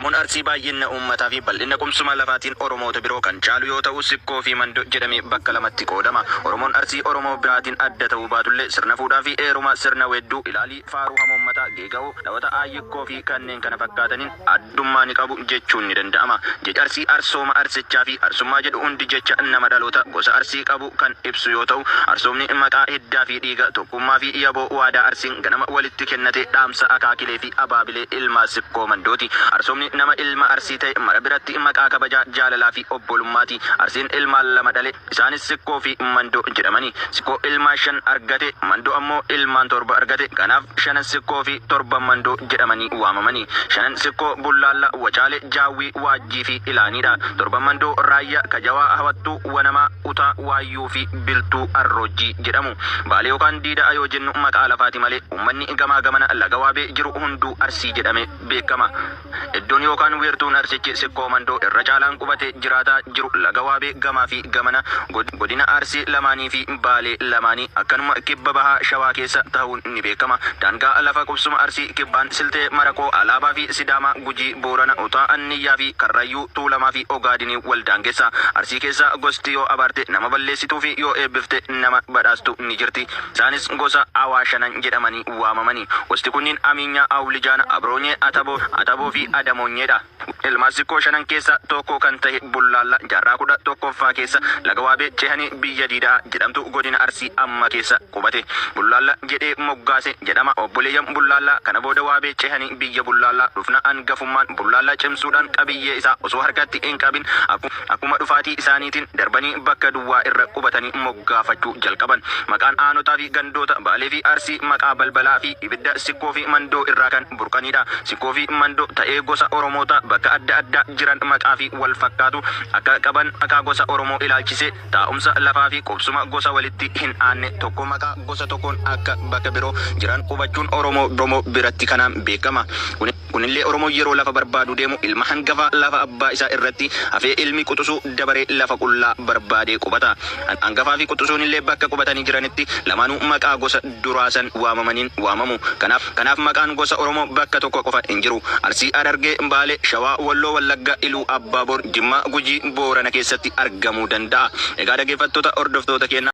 Oromoon Arsii baay'inna uummataa fi bal'inna qubsuma lafaatiin Oromoota biroo kan caalu yoo ta'u, Sikkoo fi Mando jedhamee bakka lamatti qoodama. Oromoon Arsii Oromoo biraatiin adda ta'uu baatullee sirna fuudhaa fi eerumaa, sirna weedduu, ilaalii, faaruu hamoommataa, geega'oo, dhawata aayikkoo fi kanneen kana fakkaataniin addummaa ni qabu jechuun ni danda'ama. Jechi Arsii, Arsooma, Arsichaa fi Arsummaa jedhu hundi jecha nama dhaloota gosa Arsii qabu kan ibsu yoo ta'u, Arsoomni maqaa hiddaa fi dhiiga, tokkummaa fi yaboo waadaa Arsiin ganama walitti kennate dhaamsa akaakilee fi abaabilee ilmaa Sikkoo Mandooti. Arsoomni nama ilma Arsii ta'e mara biratti maqaa kabajaa, jaalalaa fi obbolummaati. Arsiin ilmaan lama dhale. Isaanis Sikkoo fi Mandoo jedhamani. Sikkoo ilmaan shan argate, Mandoo ammoo ilmaan torba argate. Kanaaf shanan Sikkoo fi torban Mandoo jedhamanii waamamani. Shanan Sikkoo Bullaalla, Wacaale, Jaawwii, Waajjii fi Ilaaniidha. Torban Mandoo Raayya, Kajawaa, Hawattuu, Wanamaa, Utaa, Waayyuu fi Biltuu Arroojjii jedhamu. Baalee yookaan Diida'a yoo jennu maqaa lafaati malee uummanni gamaa gamana laga Waabee jiru hunduu Arsii jedhamee beekama. Iddoon yookaan wiirtuun Arsichi Sikkoo Mandoo irra caalaan qubatee jiraataa jiru laga Waabee gamaa fi gamana godina Arsii lamaanii fi Baalee lamaanii akkanuma kibba bahaa Shawaa keessa tahuun ni beekama. Daangaa lafa qubsuma Arsii kibbaan Siltee, Maraqoo, Alaabaa fi Sidaamaa, Gujii, Boorana, Utaa, Anniyyaa fi Karrayyuu, Tuulamaa fi Ogaadiniin wal daangessa. Arsii keessa gosti yoo abaarte nama balleessituu fi yoo eebbifte nama badhaastu ni jirti. Isaanis gosa Awaashanan jedhamanii waamamani. Gosti kunniin Amiinyaa, Awulijaana, Abroonyee, Ataboo, Ataboo fi Adamoonyeedha. Ilmaan Sikkoo shanan keessaa tokko kan tahe Bullaalla jaarraa 11ffaa keessa laga Waabee cehanii biyya Diida'a jedhamtu godina Arsii amma keessa qubate. Bullaalla jedhee moggaase jedhama. Obboleeyyan Bullaallaa kana booda Waabee cehanii biyya Bullaallaa dhufna angafummaan Bullaalla cimsuudhaan qabiyyee isaa osoo harkatti hin qabin akkuma dhufaatii isaaniitiin darbanii bakka duwwaa irra qubatanii moggaafachuu jalqaban. Maqaan aanotaa fi gandoota Baalee fi Arsii maqaa balbalaa fi ibidda Sikkoo fi Mandoo irraa kan burqaniidha. Sikkoo fi Mandoo ta'ee gosa Oromootaa bakka adda addaa jiran maqaa fi wal fakkaatu akka qaban maqaa gosa Oromoo ilaalchisee taa'umsa lafaa fi qubsuma gosa walitti hin aanne tokko maqaa gosa tokkoon akka bakka biroo jiran qubachuun Oromoo biratti kanaan beekama. Kunillee Oromoon yeroo lafa barbaaduu deemu ilma hangafaa lafa abbaa isaa irratti hafee ilmi quxusuu dabaree lafa qullaa barbaadee qubata. Hangafaa fi quxusuunillee bakka qubatanii jiranitti lamaanuu maqaa gosa duraa san waamamaniin waamamu. Kanaaf maqaan gosa Oromoo bakka tokko qofa hin jiru. Arsii, Harargee, Baale, Shawaa, Walloo, Wallagga, Iluu Abbaa Boor, Jimmaa, Gujii, Boorana keessatti argamuu danda'a. Egaa dhageeffattoota hordoftoota keenna.